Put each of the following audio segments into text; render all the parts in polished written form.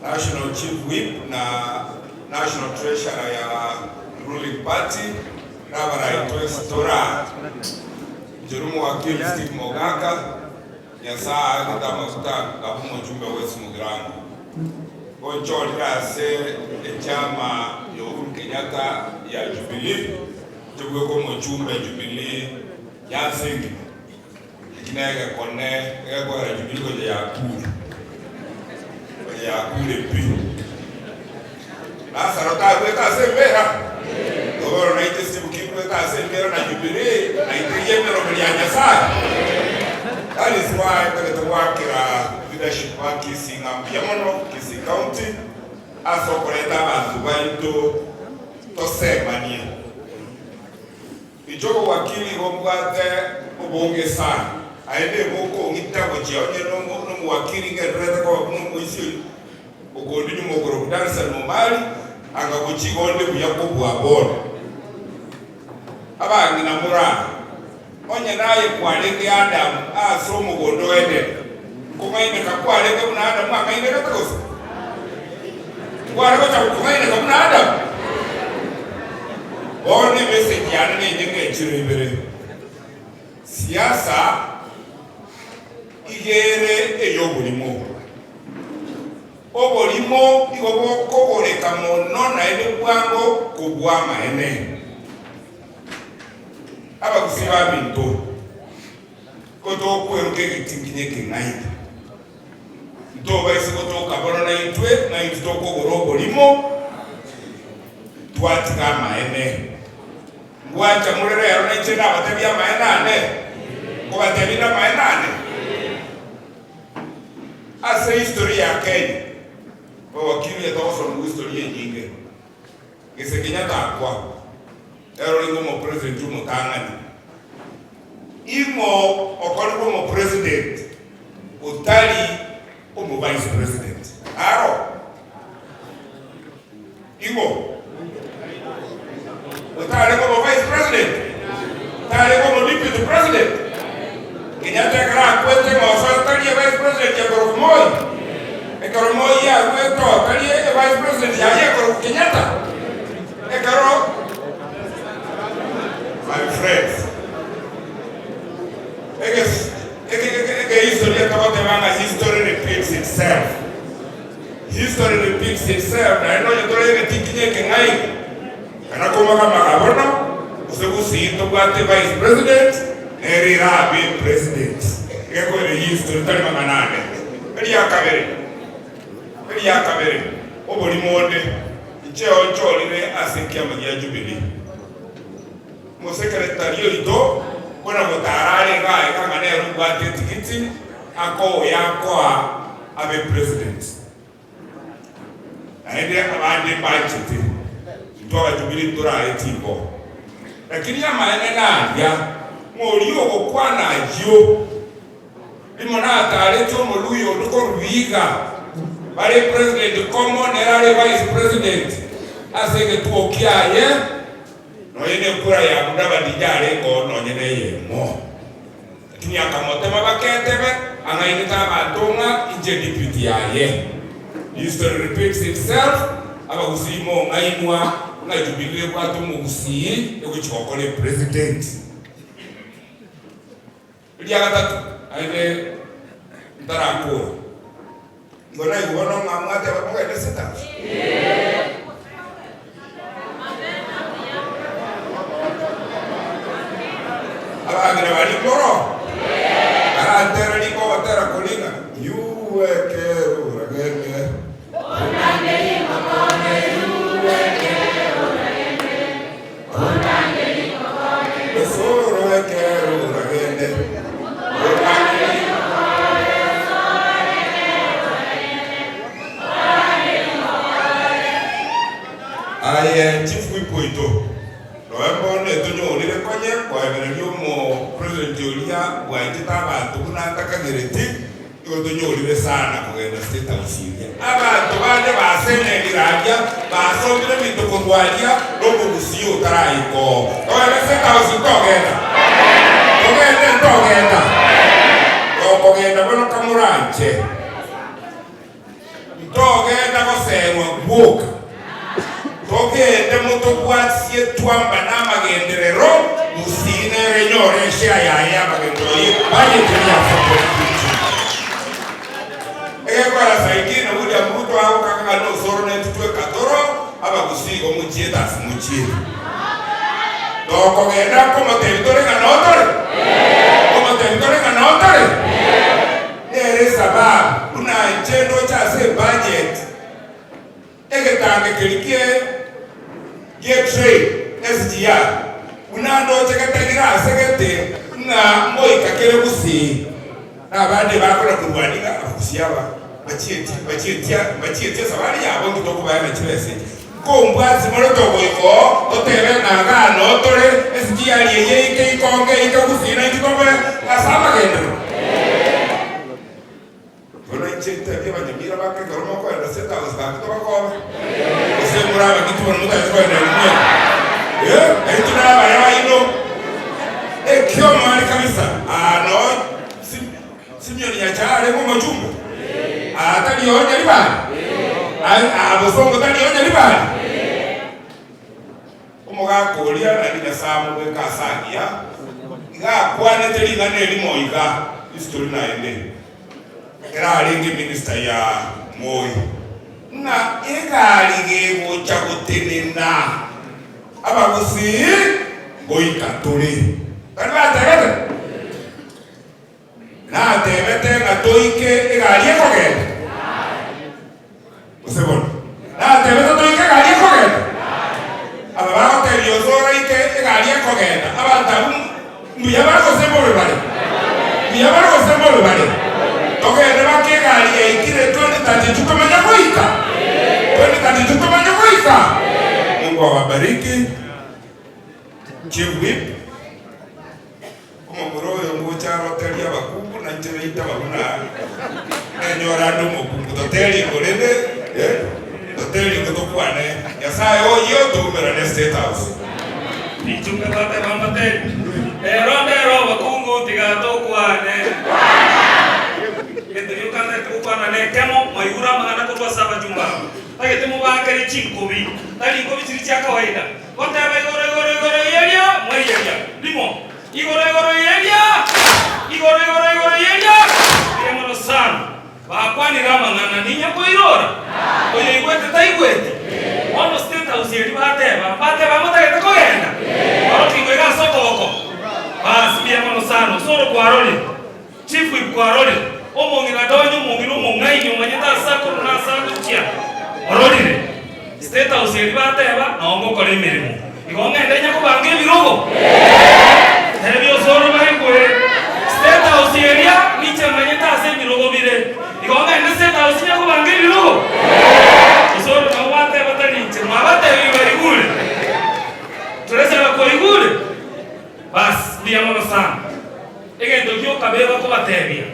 National Chief Whip na National Treasurer ya Ruling Party na abarai twensi toraa. Inche nomowakili Steve Mogaka, Nyasae aagete amaguta abe omochumbe bwensi Mugirango. Gonchorire ase echama ya Uhuru Kenyatta ya Jubilee, inche bweka omochumbe Jubilee ya nse engima. Eki negekone egekogera Jubilee gocha yakure, gocha yakure pi. Lazaro tagwete ase embera? Igo bono naintwe Steve kingwete ase embera na Jubilee, nainteria emeroberi ya Nyasae. That is why ntagete goakera leadership ba Kisii ng'a mbuya mono, Kisii County, ase okoreta abanto baito tosemanie. Inche obowakili igo mbwate obonge sana, aye nigo okong'ita gochia onye nomowakili ngendererete koba buna omoisia oyio okondi nyuma okorokwa Danson Omari, anga gochia igo onde buya kobua bono. Abang'ina more aa, onye naye kwarenge Adamu ase omogondo o Edeni, nkong'aineka kwarenge buna Adamu ang'ainegete gose? Nkware gocha gokong'aineka buna Adamu? Bono emessage yane nenyenge echiro ibere. Siasa iga ere ey'oborimo. Oborimo igo bokogoreka mono naende bwango kobua amaene. Abagusii baminto, ko tokweruka egetinginye ekeng'aini. Ntobaise gotoka bono naintwe, ng'a intwe tokogora oborimo, twatiga amaene. Ngwancha more rero nainche nabatebie amaene ane? Nkobatebie namaene ane? Ase history ya Kenya, owakili etogosoma history enyinge, gese Kenyatta akwa, ere orenge omopresident omotang'ani. Ing'o okorigwe omopresident otari omo vice president? Aro? Ing'o? Otarenge omo vice president? Tarenge omo deputy president? Kenyatta ekero akwete ng'a osoe tari e vice president ekorokwa Moi? Ekero Moi akwete oo tari e vice president yaye ekorokwa Kenyatta? Ekero My friends, eges eke eke egehistory togoteba ng'a history repeats itself. History repeats itself naende nonye tore egetinkinye ekeng'aini kana komagamaga bono gose gusii ntobwate vice president nere erabe president egekoira history tari mang'ana ande. Eriakabere eriakabere oborimo onde incheo nchorire ase ekiama gia Jubilee. Omosekeretari oito buna gotara are iga iga ng'a nere obwate etigiti akoya akoa abe president. Naende abande mbanchete intwe abajubilee ntorae timbo. Lakini amaene naria ng'a oria ogokwana ayio rimo natarete omoluya onde korwa iga bare president komo nere are vice president ase egetuo kiaye Nonya nekura ya Mudavadi yarengeo nonya neyemo. Lakini akamotema baketebe, ang'ainete abanto ng'a inche deputy yaye. History repeats itself, abagusii mong'ainwa ng'a Jubilee ebwate omogusii egochi gokora epresident. Eria gatato, naende ntarakora. Igo naigwe bono ng'a mwateba mogende State House? Abang'ina baria mboro? Barantere riko ogotera koria ng'a yuweke oragende. Osoro ekero oragende. Aye chief whip oito, noe mbono etonyorire konye koebereria omo president oria bwanchete abanto buna atakagereti, Igo tonyorire sana kogenda State House eria. Abanto bande basenenire aria, basomire ebinto korwa aria, nomogusii otaraika oo. Togende State House ntogenda? Togende ntogenda? Tokogenda bono kamoranche. Ntogenda. Gotenwa gwoka. Togende motobwatisie twamba namagenderero, Gusii nere enyore eshare yaye y'amagenderero ye budget eria 4.2 trillion. Egekora saingine William Ruto agokaka ng'a nosoro netutwe ekatoro, Abagusii igo mochiete ase mochiete. Tokogenda nkomotebi tore ng'a notore? Nkomotebi tore ng'a notore? Nere esababu buna inche ndoche ase ebudget, Egetange keria kie gie train, SGR, buna ndoche getagire ase gete ng'a ngoika kere gusii, na abande bakona korwania ng'a abagusii aba mbachieti mbachieti mbachieti esabari yabo nki tokobaena chibesa echi. Nkombwatisi more togoika oo totebe ng'a igaa noo tore SGR eye eike ikonge eike gusii naintwe tobe ase amagenderero. Bono inche ntebie abanyamira bake ekero mokoenda State House gaki tobakobe, gose more abagiti bono motagete koenda ere mweka. Eh, naintwe nabaya baino. Ekiomo are kabisa, aa noo Sim- Simion Nyachae arenge omochumbe, aa tari oo Nyaribari, Aa- aa Bosongo tari oo Nyaribari. Omogaka oria naende Nyasae amobeke ase agiya, iga akwanete ring'ana erimo iga, history naende, ekero arenge minister ya Moi, ng'a egari gegocha gotenena abagusii ngoika tore. Tari batebete? Natebete ng'a toike egari ekogenda? Gose bono natebete toike egari ekogenda? Aba bagotebia ose oraike egari ekogenda, abanto abwo mbuya bare gose mbobe bare? Mbuya bare gose mbobe bare? Togende baka egari yaikire 2032 tomanye goika? 2032 tomanye goika? Mungu awabariki. Chief Whip. Omomura oyo ngocha aroterie abakungu, na inche naitaba buna nenyore ande omokungu. Toterie korende, eh, toterie ngo tokwane. Nyasae oyio toumerane State House. Richumbe twateba mbatebie, Rero ndero obokungu tiga tokwane. Egento gioka ntagete gokwana nekemo, mwaigure amang'ana korwa ase abachumba aba. Ntagete mobaakere chinkobi, tari nkobi chiria chia kawaida, Goteba igoro, igoro, igoro iyeria, mwaiyeria. Rimo, igoro, igoro iyeria, igoro, igoro, igoro iyeria. Mbuya mono sana. Bakwanire amang'ana, ninya koirora? Oyo oigwete taigweti? Bono State House eria bateba, mbateba motagete kogenda? Orokigwe iga ase okoboko. Basi mbuya mono sana, osoro kwarorire. Chief Whip kwarorire, omong'ina Donya omong'ina omong'aini omanyete ase akorwa na ase agochia, ororire. State House eria bateba nao ngokora emeremo. Igo ng'ende nyakobanga ebirogo? Tebia osoro baigwe. State House eria ninche manyete ase ebirogo bire. Igo ng'ende State House nyakobanga ebirogo? Osoro nabo bateba tari inche, mwabatebirie baigure. Toresaba koigure? Bas, mbuya mono sana. Egento gioka begokobatebia,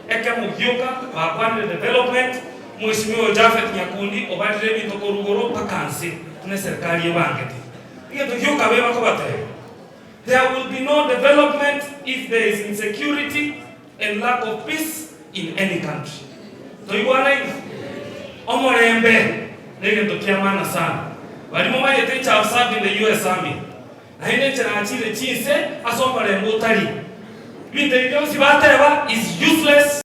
ekemo gioka bakwanire development, Mheshimiwa Japhet Nyakundi obarire ebinto korwa igoro mpaka nse buna eserikali ebangete. Egento gioka bebakobatebia, there will be no development if there is insecurity and lack of peace in any country. Toigwanaine? Omorembe negento kia maana sana. Baria momanyete inche have served in the US Army. Naende inche nachire chinse ase omorembe otari. Ebinto ebi bionsi bateba is useless.